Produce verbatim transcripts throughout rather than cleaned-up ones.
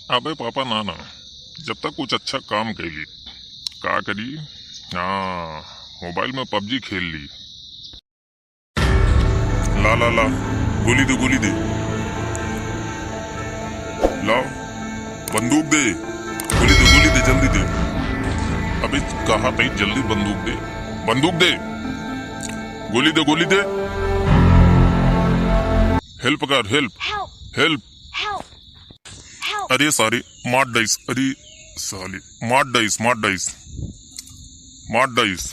अबे पापा, ना, ना, जब तक कुछ अच्छा काम कइ ली। का करी? हाँ, मोबाइल में पबजी खेल ली। ला, ला, ला, गोली दे, गोली दे। लाओ, बंदूक दे, गोली दे, गोली दे, जल्दी दे। अबे कहा तई, जल्दी बंदूक दे, बंदूक दे, गोली दे, गोली दे। Help कर, help, help। अरे सारे, मार डाइस, अरे साले, मार डाइस, मार डाइस, मार डाइस।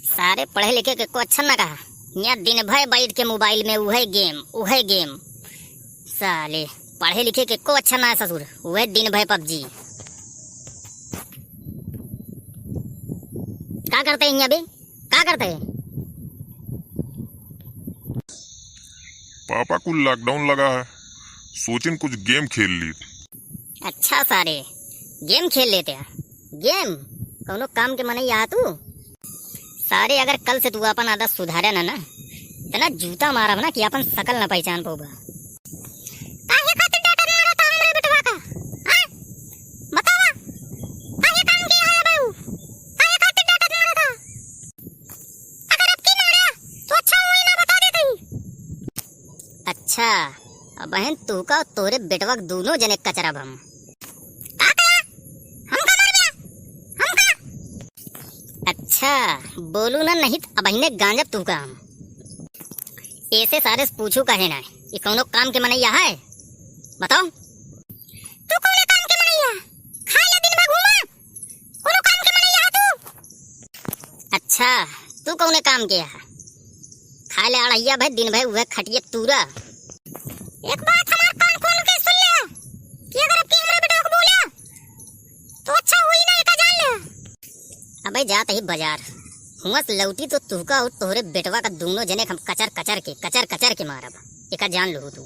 सारे पढ़े लिखे के को अच्छा ना कहा, यहाँ दिन भर बैठ के मोबाइल में उहे गेम, उहे गेम। साले पढ़े लिखे के को अच्छा ना है ससुर, उहे दिन भर पबजी। का करते हैं यहाँ बे? का करते हैं? पापा, कुल लॉकडाउन लगा है, सोचिन कुछ गेम खेल ली। अच्छा सारे, गेम खेल लेते हैं। गेम? कौनो काम के मनई आ तू? सारे, अगर कल से तू अपन आदत सुधारे ना, ना, इतना जूता मारब ना कि अपन शकल ना पहचान पउबा। काहे खातिर डांटत मारत ह हमरे बेटवा का? हाँ? बतावा। काहे काम के आया बाबू? काहे खातिर डांटत मारत ह? अगर अब की मारा, तो अच्छा होई ना, बता देत ही। अच्छा, अबहिन तू का तोरे बेटवा के दूनो जने कचरब हम। का कहा? हमका मार दिया? हमका? अच्छा, बोलू ना, नहीं त अबहिने गांजब तू का हम। ऐसे सारे से पूछू काहे ना, ये कौनो काम के मनैया है? बताओ। तू कौने काम के मनैया? खाए ला दिन भर घूमा, कोनो काम के मनैया है तू? अच्छा, तू कौने काम के है? खाए ले अड़हिया भाई, दिन भर उहे खटिया तूरा। एक बात हमार कान खोल के सुन ले, कि अगर अब की हमरा बेटवा को बोला, तो अच्छा होई ना, एका जान ले। अबे जात ही बाजार, हुआं से लौटी तो तुहका और तोहरे बेटवा का दूनो जने हम कचर कचर के, कचर कचर के मारब, एका जान लो तू।